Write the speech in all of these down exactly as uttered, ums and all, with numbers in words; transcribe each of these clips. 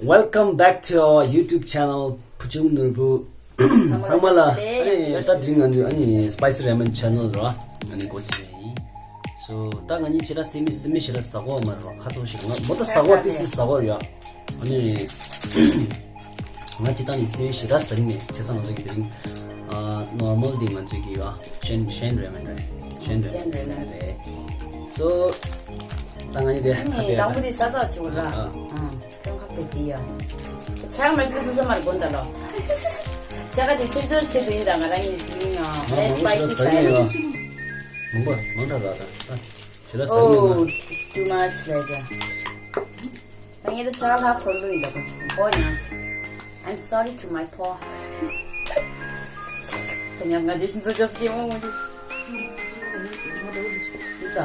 Welcome back to our YouTube channel. བུ་ཆུང་ནོར་བུ། ཚང་མ་ལ་བཀྲ་ཤིས་བདེ་ལེགས། ཨ་ནི་ད་དེ་རིང་ང་ཚོས་ཨ་ནི་Spicy Ramen Channel ར། ཨ་ནི་འགོ་བཙུགས་ཡིན། So ད་ང་གཉིས་ཞེ་དྲག་སེམས་མི་སེམས་མི་ཞེ་དྲག་ཟ་གོ་མ་རེད་བ། ཁ་ཚོ་ཞེ་དྲག་ང་མོ་ད་ཟ་གོ་ཏི་སི་ཟ་གོ་ཡོད། ཨ་ནི་ང་ཅི་ད་ནི་སེམས་ཞེ་དྲག་ཟ་ནི་མེད། བྱས་ཙང་ང་ཚོ་གི་དེ་རིང་ཨ་normal དེ་ང་ཚོ་གི་ཡོད། Shin Shin Ramen རེད། Shin Ramen རེད། So ད་ང་གཉིས་དེ་ཁ་ནི་དེ་དང་པོ་དེ་ཟ་ཟ་བྱེད་དགོས་ར། ཨ། ཨང་། ཁྱོད་ཁ་པེ་དེ་ཡ། ཆག་མ་ཤི་ཚུ་ས་མར་གོན་ད་ལོ། ཆག་དེ་ཆུ་ཚོད་ཆེ་དུ་ཡིན་ད། ང་རང་ཡིན་ཡིན་ཡང་ལས་སྤའི་སི་ས་ཡིན། མང་པོ་མང་དྲགས་ད་ད། ཞེ་དྲག་ཟ་ཡིན། Oh, it's too much ལས་ཀྱང་། ད་ངས་ད་ཆག་ལྷག་སྐོར་ལུས་ཡིན་ད་གོ་ཅི་སོང་གོ་ཡང་། I'm sorry to my poor. ད་ཉམ་ང་ཇེ་ཤིན་ཚོ་ཅོ་སི་ཀེ་མོ་མོ་ཅི། ཨི་ས།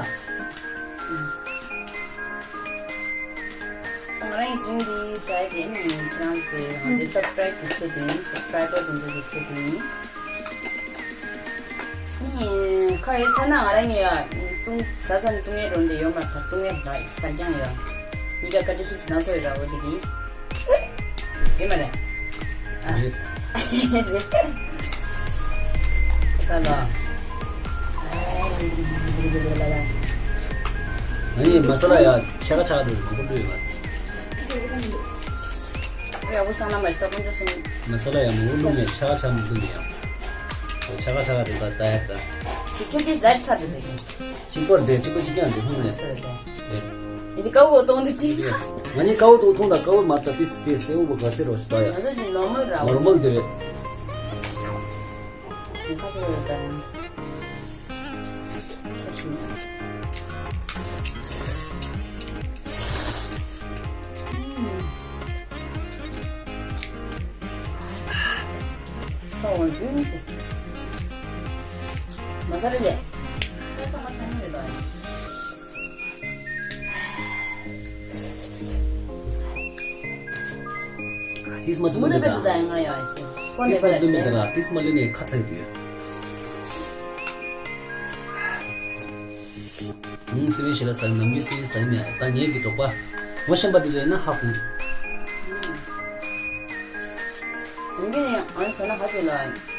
ང་རང་ཡིན་དྲིན་འདི་ས་ཡ་དེ་ནི་ཁྱེད་རང་ཚོས་ང་ཚོའི་subscribe གི་ཆེད་དུ་ཡིན། Subscriber དེ་ཚོ་གི་ཆེད་དུ་ཡིན། ནི་ཁ་ཡོད་ཚ་ན་ང་རང་ངི་ཡ་བཏུང་ཟ་ས་ནི་བཏུང་ངེ་རོ་འདི་ཡོད་མ་ཐག་བཏུང་ངེ་ར་ཤར་རྐྱང་ཡོད། ཡི་ག་བཀའ་དྲིན་ཤིག་ན་སོ་ཡོད་ར་འོ་དེ་གི། ཡོད་མ་རེད། ཨ། རེད། ས་ལ། ང་ཡི་མ་ས་ལ་ཡ་ཆ་ག་ཆ་ག་འགྲོ་གི་མང་པོ་འགྲོ་ཡོད་མ། ཡག་པོ་བཏང་ན་མ་ཤི་ཏོག་ཀུན་ཅོ་སུན། མ་ས་ལ་ཡ་མང་པོ་བླུགས་ནས་ཆ་ག་ཆ་མང་པོ་འདུག་ཡ། ཆ་ག་ཆ་ག་དེ་ད་ད་ཡ་ད། དེ་ཁྱོད་དེ་ལ་ཆ་དེ་དེ་གི། གཅིག་པོར་བསྡད་གཅིག་པོ་གཅིག་རྐྱང་འདི་ཧུང་ནས། ཨེ། ཨེ་ཅི་ཀའུ་གོ་ཏོང་འདི་ཅི། ང་ནི་ཀའུ་ཏོང་ཐུང་དང་ཀའུ་མ་ཚ་ཏིས་ཏེ་སེའུ་བོ་ག་སེ་རོ་ཞིག་ད་ཡ། ང་ཚོ་ཅི་ནོར་མལ་ར། ནོར་མལ་འདི་རེད། ཁ་ཆེ་རེད་ད་ཡང་། ཆ་ཆེ། ཁ་འོང་རྒྱུ་མི་ཤེས། མ་ས་རེད་ལས། ས་ཚང་མ་ཚང་མ་རེད་དོ། ཏིས་མ་ཏུ་མི་ད། ཏིས་མ་ཏུ་མི་ད་ར། ཏིས་མ་ལེ་ནས་ཁ་ཚ་ཡི་དུ་ཡ། ངས་སི་རི་ཞེ་ལ་ཟ་ནམ་རྒྱུན་སི་རི་ཟ་ཡི་མེད། ད་ངེད་ཀྱི་དོགས་པ་ངོ་ཤེས་པ་འདི་ཚོ་ཡིན་ན་ཧ་གོ་གི། ཡིན་གྱི་ནི་ཨང་ཟ་ན་ཧ་གོ་ལ།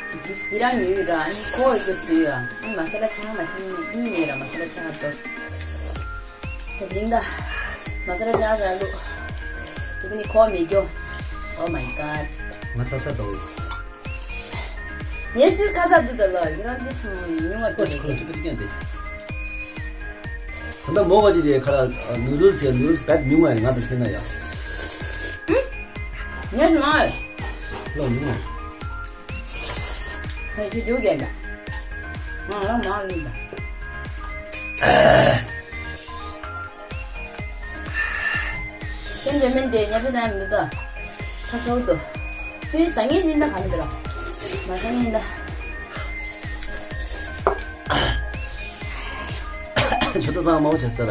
འདི་འདི་རང་ཉོས་ཡོད་ར། ཨ་ནི་ཁོ་ཡི་གེ་བཟོས་ཡོད། ཨ་ནི་མ་ས་ལ་ཆང་མ་ཤེས་ནི་གཉིས་མེད་ར། མ་ས་ལ་ཆང་ཧ་གོ། ད་ཟིང་ད། མ་ས་ལ་ཆང་ཧ་གོ་ལུ། དེ་གི་ནི་ཁོ་མེད་རྒྱོ། Oh my god. ང་ཚ་ས་དོ། ངས་ཏིས་ཁ་ཚ་འདུག་ད་ལ་ཡི་རང་ཏིས་མི་ཉུང་བ་འདུག་ད་ལ། ཁོ་ཅི་ཀི་ཀྱང་དེ། ད་ལྟ་མོ་བ་ཅི་དེ་ཁ་ལ་ནུ་རུལ་སི་ཡ་ནུ་རུལ་སི་བེད་ཉུང་བ་ཡ་ང་དང་སེ་ན་ཡ། ངས་མ། ལོ་ཉུང་བ། ཧེ་ཅི་ཇུ་གེ་ན། ང་ལ་མ་ལུས་ད། ཁྱེད་འདྲ་མིན་དེ་ཉབ་ཕྲ་དང་མི་འདུག་ད། ཁ་ཚ་བོ་འདུག་སུའི་ཟ་ངེས་ཡིན་ད་ག་མི་འདུག་ར། མ་ཟ་ངེས་ཡིན་ད། ཆུ་ཏོ་ཚང་མ་བོ་བྱེད་ས་ད།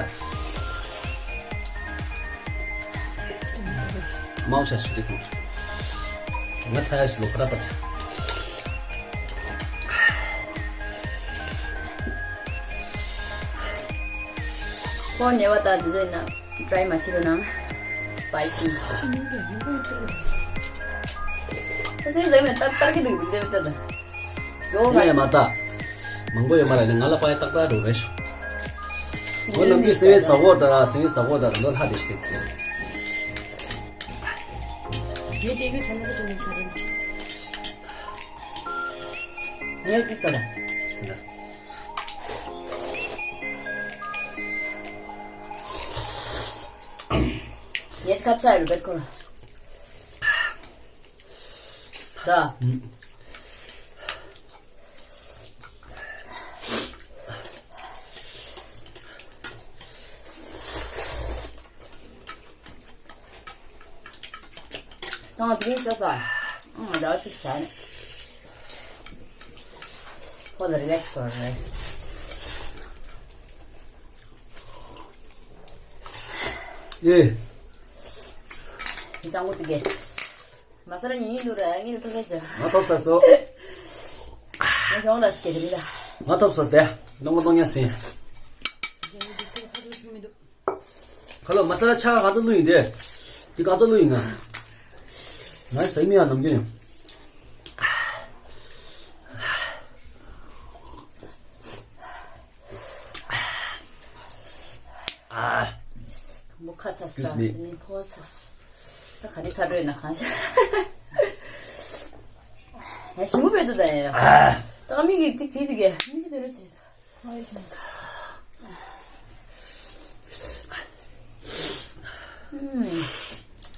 མ་བོ་བྱ་ཞུ་གི་ཐོང་། ང་ཐ་ཡ་ཞུ་ལོ་ཁ་ར་པ། ཁོ་ཉེ་བ་ད་འདི་ཚོ་ཡིན་ན། Try མ་བྱེད་རོགས་གནང་། Spicy. ཁ་སང་ཟེར་ནས་ལྟར་ལྟར་གྱི་འདུག་འདུག་ཟེར་ལྟར་ད། ཡོ་ཟེར་ནས་མ་ལྟ། མང་པོ་ཡོད་མ་རེད་ང་ལ་པའི་ཏག་ཏག་འགྲོ་རེད་ཤོག་ངོ་ནམ་རྒྱུན་སེང་བའི་ཟ་ཧོར་དང་སེང་བའི་ཟ་ཧོར་དང་རིན་པོ་ལྷ་དེ་ཞིག་ངས་དེ་གི་ཚན་པ་དེ་ནས་ཚ་རེད། ངས་ཅི་ཚ་རེད། ངས་ཁ་ཚ་རུ་བེད་ཁོ་ལ། ད། ད་ང་དེ་རིང་ཟ་ས། ང་ཟླ་བ་གཅིག་ཟ་ནས། ཁོ་ལ་རི་ལེགས་སི་དགོས་རེད། ཨེ། ཅང་གོ་དེ་གས། མ་ས་ལ་ཉུང་ཉུང་འདུག་ར་ངས་ཐོབ་ཐབས་བྱ། ང་ཐོབ་ས་སོ། ང་གྱོང་ར་སྐད་རིང་ལ། ང་ཐོབ་ས་སྟེ། ལོང་མ་ལོང་ཉ་སྲིན། ཁ་ལོ་མ་ས་ལ་ཆ་ག་ཚོད་བླུགས་ཡིན་ཏེ། འདི་ག་ཚོད་བླུགས་ཡིན་ན། ང་ཟ་མི་ཡང་ནམ་རྒྱུན་ཡང་། མོ་ཁ་ཚ་ས། Excuse me. ནི་ཕོ་ཚ་ས། ད་ག་རེ་ཚ་འགྲོ་ཡོད་ན་གང་ཤ། ཡ་ཞིམ་པོ་བས་འདུག་ད་ཡ། ད་མིག་གིས་ཅིག་བྱེད་འདུག་གས། མིག་ཆུ་དེ་རུ་བྱེད།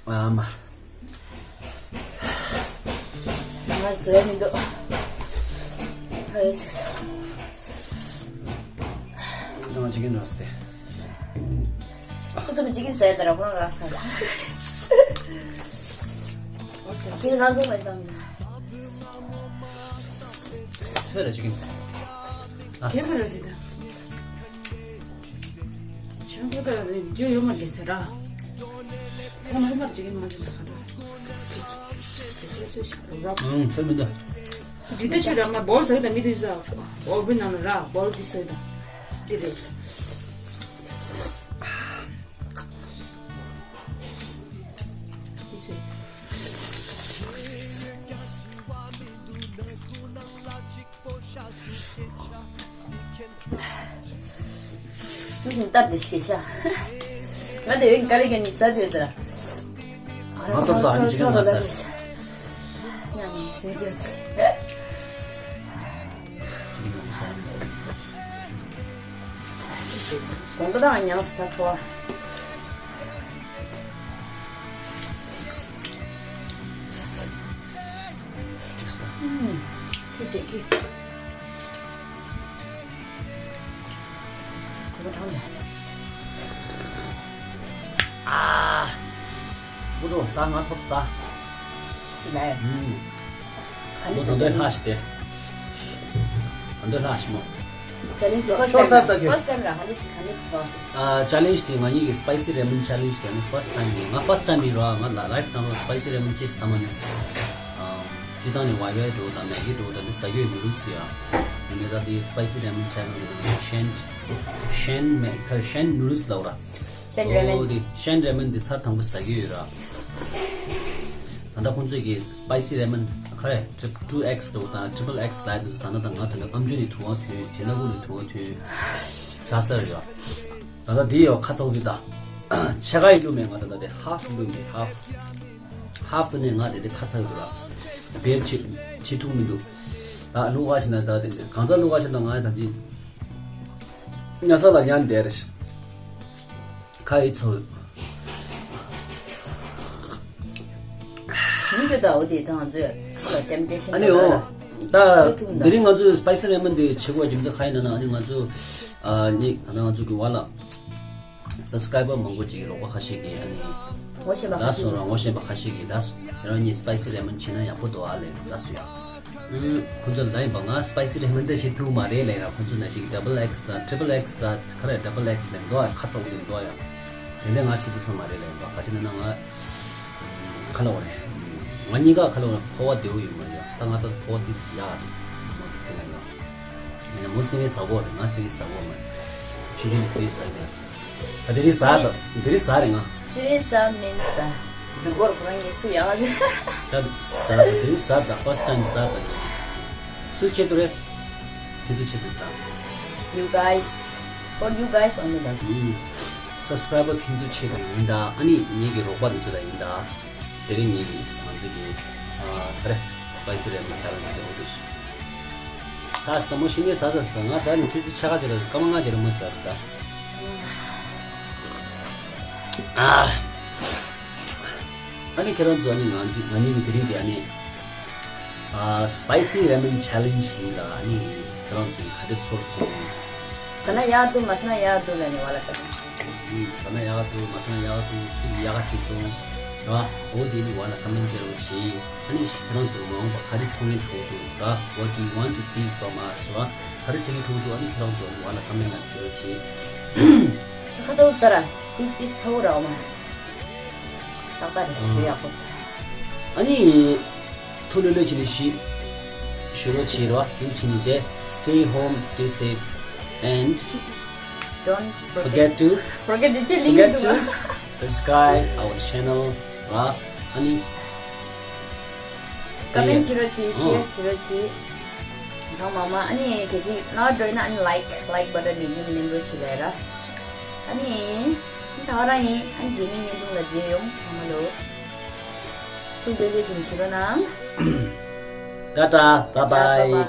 ཨ་མ། ང་བཟོས་མི་འདུག་ཧ་ཡོད་ཟེར་ས། ང་ཅིག་གིན་རོ་སྟེ། ཚོ་ཚོ་མི་ཅིག་གིན་ཟེར་ད་ར་ཁོ་རང་ར་ས། ཅིག་ང་བཟོས་མ་བཏང་མི་ན། ཚོད་ལ་ཅིག་གིན། ཁྱེད་མ་རེད་ཟེར་ད། ཆང་ཚོད་ཀ་རེད་བརྗོད་ཡོད་མ་རེད་ཟེར་ར། ཁོང་ནང་མར་ཅིག་གིན་མ་ཅིག་ཟེར་ར། ཨང་ཚོད་མི་འདུག་འདི་ལྟ་ཞིག་ར་མ་བོལ་ཟེར་ད་མི་འདི་ཟ། བོལ་བི་ནང་ལ་ར་བོལ་འདི་ཟེར་ད། འདི་རེད། འདི་ཟེར། ངས་ནི་སྟབས་བདེ་ཞིག་ཤ། ང་དེ་བས་དཀའ་ལས་ཀྱང་ནི་ཟ་དེ་ལྟར། ང་སོབ་ཟ་ནི་ཞིག་ང་ཟ། ཡང་ནི་ཟས་རྒྱག་ཆེ། དགོང་དག་དང་ཉང་སི་ཐ་ཐོ། ཁྱི་དེ་ཁྱི། གོ་བ་དྲང་ལ། ཨ། ཨུ་ཚོ་ད་ང་ཐོབ་ད། ཅི་ལ། ཨུམ། ག་ནས་ཨུ་ཚོ་འདོད་ལྷག་ཤི་སྟེ། ཨ་འདོད་ལྷག་ཤི་མོ། ཅ་ལེན་ཇི་ཕར་སི་ཊའིམ་ལ་ཕར་སི་ཊའིམ་ལ་ག་ནས་ག་ནས་ཚོ། ཨ་ཅ་ལེན་ཇི་དེ་ང་གཉིས་ཀྱི་སི་པའི་སི་རེ་མན་ཅ་ལེན་ཇི་དེ་ནི་ཕར་སི་ཊའིམ་ཡིན། ང་ཕར་སི་ཊའིམ་ཡིན་ར། ང་ལ་ལའིཕ་ནང་ལ་སི་པའི་སི་རེ་མན་ཅི་ཟ་མ་མྱོང་། ཨ་སྤྱིར་བཏང་ནས་ཝའི་ཝའི་འགྲོ་དང་མེ་གི་འགྲོ་དང་འདི་ཟ་རྒྱུ་ཡོད་ནུ་ཌལ་སི་ཡ། ཡིན་ནའི་ད་དེ་སི་པའི་སི་རེ་མན་ཅ་ལེན་ཇི་ནང་ཤན་ཤན་མེ་ཁ་ཤན་ནུ་ཌལ་སི་ལབ་ར། ཤན་རེ་མན། ཨོ་དེ་ཤན་རེ་མན་དེ་ཚར་དང་པོ་ཟ་རྒྱུ་ཡོད་ར། ད་ལྟ་ཁོང་ཚོས་ཀྱི་སི་པའི་སི་རེ་མན་ག་རེ་ཊི་རི་པལ་ཨེག་སི་དང་ཊི་རི་པལ་ཨེག་སི་ལབ་དུས་ཟ་ན་ད་ང་ད་ནི་ཨམ་ཅོག་ནས་དུ་བ་ཐོན་བྱེད་ན་གུ་ནས་དུ་བ་ཐོན་ཤ་ཟ་ར་ཡོད། ད་ལྟ་འདི་ཡོད་ཁ་ཚ་བོ་འདི་ད་ཕྱེད་ཀ་ཡི་བླུགས་མེད། ང་ད་ལྟ་དེ་ཧཱཕ་བླུགས་མེད། ཧཱཕ་ཧཱཕ་ནས་ང་དེ་དེ་ཁ་ཚ་ཡོད་ར། བེར་ཆི་ཆི་ཐུག་མི་འདུག་ད་བླུགས་ག་ཕྱིན་ན་ད་དེ་གང་ཚ་བླུགས་ག་ཕྱིན་ན་ང་ད་ཅི་ཉལ་ས་ལ་ཉལ་བསྡད་རེད། ཁ་ཡི་ཚོ། ཞིམ་པོ་ད་འོ་དེ་དང་ཚོས་ཁ་ལ་ཊེམ་ཊེ་ཤན་ཨ་ནི་འོ། ད་ཐུག་ན་དེ་རིང་ང་ཚོས་སི་པའི་སི་རེ་མན་དེ་བྱེད་དགོས་རྒྱུ་མཚན་ག་ཡིན་ན་ན། ཨ་ནི་ང་ཚོ་ཨ་ནི་ད་ང་ཚོ་གི་བ་ལ་སབ་སི་ཀ་རའི་བར་མང་པོ་ཅིག་རོགས་པ་ཁ་ཤས་ཀྱིས་ཨ་ནི་ངོ་ཤེས་པ་ལ་ཁ་ཤས་སོང་ར། ངོ་ཤེས་པ་ཁ་ཤས་ཀྱིས་ལ་སོང་ཁྱེད་རང་གཉིས་སི་པའི་སི་རེ་མན་བྱེད་ན་ཡག་པོ་འདུག་ཨ་ལས་ལ་སོང་ཡ། ཁོང་ཚོ་ལ་ཡིན་པ་ང་སི་པའི་སི་རེ་མན་དེ་བྱེད་ཐུབ་མ་རེད་ལབ་ར། ཁོང་ཚོ་ན་ཞིག་ཌབ་བལ་ཨེག་སི་དང་ཊི་རི་པལ་ཨེག་སི་དང་ག་རེ་ཌབ་བལ་ཨེག་སི་ལབ་འདུག་ཨ། ཁ་ཚ་བོ་ལབ་འདུག་ཨ། ཡ་དེ་འདྲ་ང་བྱེད་ཐུབ་སོང་མ་རེད་ལབ་ཡིན་པ། ག་ཅི་ན་ན་ང་ཁ་ལ་བ་རེད། ང་གཉིས་ཀ་ཁ་ལ་བ་ཕོ་བ་བདེ་བོ་ཡོད་མ་རེད། ད་ང་ད་ཕོ་བ་དེ་ཡག་རེད་མོ་དེ་ཚེ་ན་ཡ། མིན་ན་མོ་སི་ཝེ་ཟ་གོ་རེད། ང་སི་ཝེ་ཟ་གོ་མ་རེད། ཆུ་ཆུ་ནི་སི་ཝེ་ཟ་གི་རེད། ད་དེ་རིང་ཟ་དང་དེ་རིང་ཟ་རེད་ང་། སི་རིས་ཟ་མིན་ཟ། འདུག་གོར་ཁོ་རང་ངས་སུ་ཡག་ལ། ད་ཟ་དེ་རིང་ཟ་དང་ཕར་སི་ཊའིམ་ཟ་དང་། སུ་ཁྱེད་དུ་རེད། ཁྱེད་ཚོ་ཁྱེད་དུ་ད། You guys, for you guys only ད། ཨུམ། སབ་སི་ཀ་རའི་བར་ཁྱེད་ཚོ་ཁྱེད་དུ་ཡིན་ད། ཨ་ནི་ངེད་ཀྱི་རོགས་པ་དེ་ཚོ་ད་ཡིན་ད། དེ་རིང་ངེད་ཀྱི་ང་ཚོ་གི་ཨ་ག་རེ་སི་པའི་སི་རེ་མན་ཆ་ལེན་ཇི་དེ་འོ་དུ་ཞུ། ས་སི་ད་མོ་ཤི་ནས་ས་ས་སི་ད་ང་ས་ནས་ཁྱོད་ཚོ་ཆ་ག་ཅེ་ལ་སྐར་མ་ལྔ་ཅེ་ལ་མོ་ས་སི་ད། ཨ་ཨ་ནི་ཁྱེད་རང་ཚོ་ཨ་ནི་ང་ཚོ་ང་གཉིས་ཀྱི་དེ་རིང་དེ་ཨ་ནི་ཨ་སི་པའི་སི་རེ་མན་ཆ་ལེན་ཇི་ཡིན་ལ། ཨ་ནི་ཁྱེད་རང་ཚོས་ག་དེ་ཚོར་སོང་། ཟ་ན་ཡག་འདུག་མ་ཟ་ན་ཡག་འདུག་ལབ་ནས་བ་ལ་ཀ་མེན་ཊི། ཨུམ། ཟ་ན་ཡག་འདུག་མ་ཟ་ན་ཡག་འདུག་སུ་ཡག་ག་བྱས་སོང་ར། འོ་དེ་ནི་བ་ལ་ཀ་མེན་ཊི་རོགས་བྱེད། ཨ་ནི་ཁྱེད་རང་ཚོ་མ་འོངས་པ་ག་རེ་མཐོང་གི་འདུག་ར། What do you want to see from us ར། ག་རེ་བྱེད་ཀྱི་འདུག་ཨ་ནི་ཁྱེད་རང་ཚོ་བ་ལ་ཀ་མེན་ཊི་ནང་བྲིས་རོགས་བྱེད། ཁ་ཐོག་ཟ་ར། ཏི་ཏི་ཚ་བོ་ར་འོ་མ། ཏག་ཏག་རེད། ཞུ་ཡག་པོ་ཚ། ཨ་ནི། ཐུགས་ལྷོད་ལྷོད་བྱས་ནས་ཞུ། ཞུ་རོགས་བྱེད་རོགས། དེ་བྱས་ནས་དེ། Stay home, stay safe, and don't forget to forget to forget to subscribe our channel ར། ཨ་ནི། ཀ་མེན་བྱེད་རོགས་བྱེད། ཤེར་བྱེད་རོགས་བྱེད། ཐང་མ་མ་ཨ་ནི་གལ་སྲིད་ན་འགྲོ་ཡིན་ན་ཨ་ནི་ལའིཀ་ལའིཀ་བ་ཊན་ནི་ཉིམ་ནེམ་རོགས་བྱེད་ལས་ར། ཨ་ནི་ད་ག་རང་ཡིན། ཨ་ནི་རྗེས་མའི་བརྙན་ཐུང་ལ་མཇལ་ཡོང་ཚང་མ་ལོ། ཐུགས་རྗེ་ཆེ་ཞུ་རོགས་གནང་། ཏ་ཏ། བཱའི་བཱའི།